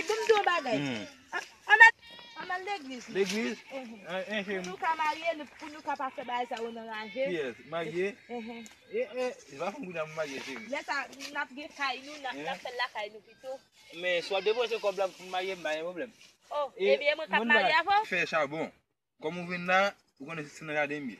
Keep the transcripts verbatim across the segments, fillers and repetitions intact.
Pou m di yon bagay. Hmm. An, an al, an al legliz. Legliz? Mhm. Eh, eh, cheri. Pou nou ka marye, nou, pou nou ka pa fè bagay sa yo nan raje. Kiyès? Marye? Mhm. Eh, eh, se pa fanm kounye a pou marye, cheri. Lè sa, n ap gen kay nou, n ap, n ap fè l lakay nou pito. Men, si w ap depoze kòb la pou marye, m pa gen pwoblèm. Oh, ebyen, mwen k ap marye avè w? Fè chabon. Kòm ou vin la, ou konnen se nan jaden m ye.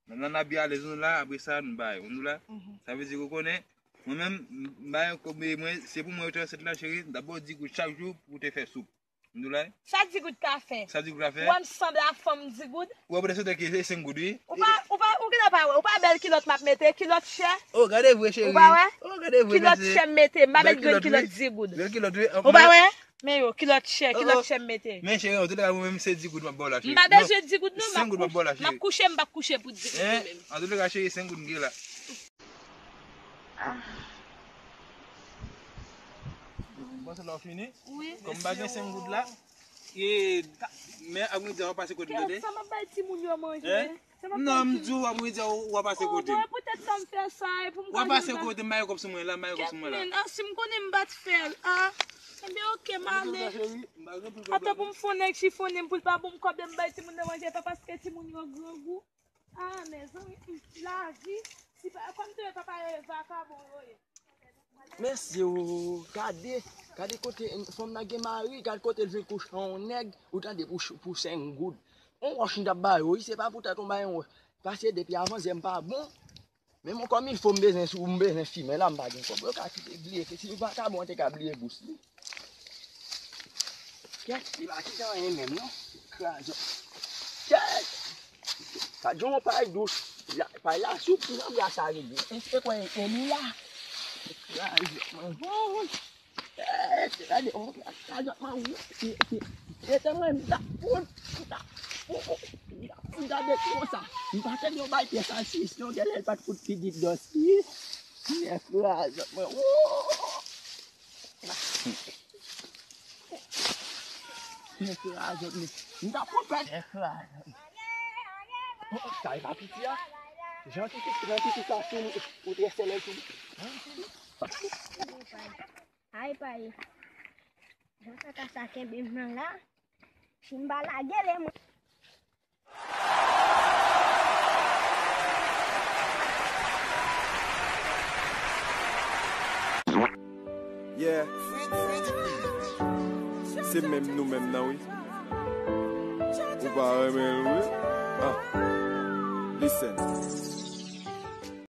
Nan, nan, n ap byen alèz nou la, apre sa, nou bay, ou nou la. Mhm. Sa vle di ke ou konnen, mwen menm, m, m bay, kòm mwen, se pou mwen yo te ansent la, cheri, dabò di goud chak jou pou te fè soup. Ou nou la. Sa di goud ka fè? Sa di goud ka fè? Ou wè m sanble a fanm di goud? Ou wè poutèt se te ke se senk goud, wi. Ou pa, ou pa, ou gentan pa wè, ou pa bèl kilòt m ap mete, kilòt chè. Oh, gade vre, cheri. Ou pa wè? Oh, gade vre, kilòt chè m mete, m pa met grenn kilòt di goud. Bèl kilòt, wi. Ou pa wè? Men yo, kilòt chè, kilòt chè m mete. Men cheri, antoulèka, mwen menm se di goud m ap ba w la, cheri. M pa bezwen di goud, non, senk goud m ap ba w la, cheri. M ap kouche, m p ap kouche pou di goud mwen menm. Antoulèka, cheri, senk goud m gen la. Ah. Bon, se la w fini? Wi. Kòm m pa gen senk goud la, e, men ap mwen di w ap pase kote m, tande? Sa m ap bay timoun yo manje. Non, m di w, ap mwen di w ap pase kote m. Mwen, poutèt sa m fè sa, e pou m ka jwenn sa. W ap pase kote m, m pa gen kòb sou mwen la, m pa gen kòb sou mwen la. Kèt, men, ah, si m konnen m pa t fè l, ah. Ebyen, oke, m ale. Atan pou m fè yon nèg chifonnen m pou l pa ban m kòb, lè m bay timoun nan manje, pa paske timoun yo grangou. Ah, mezanmi, lavi, si pa, kòm te wè papa yo e vakabon yo ye. Mesye o, gade, gade kote fanm nan gen mari, gade kote l vin kouche yon nèg, ou tande pou, pou senk goud. On wòch m t ap ba yo, wi, se pa poutèt on bay on wòch. Paske depi avan zen m pa bon. Men mon kòm il fo m bezwen sou, m bezwen fimen la, m pa gen kòb. Yo ka kite bliye, ke si vakabon an te ka bliye bous li. Kèt, li pa kite anyen menm, non. Kraze. Kèt! Gad yon pay dous. La, pay la soup, nan bra sa regle. Èske kwè e li la? Kraze. Kèt! Gade, on, gade, man, wi. Rete mwen, m ta fout, m ta fout, m ta fout gade konsa. M pa tande yon bay pyès a sis, non, genlè l pa t fout pigit dòs. Nèg kraze, mwen, wouy. Nèg kraze, men. M ta fout pèd. Nèg kraze. Sa e pa piti a. Jan ki piti, jan ki piti sa sou ou, ou trè sèlèl sou. Ay, pa ye. Jan kaka sa kenbe m nan la. Si m pa lage l, mwen. Yeah. Se menm nou menm nan, wi. Ou pa renmen l, wi. Ah. Listen.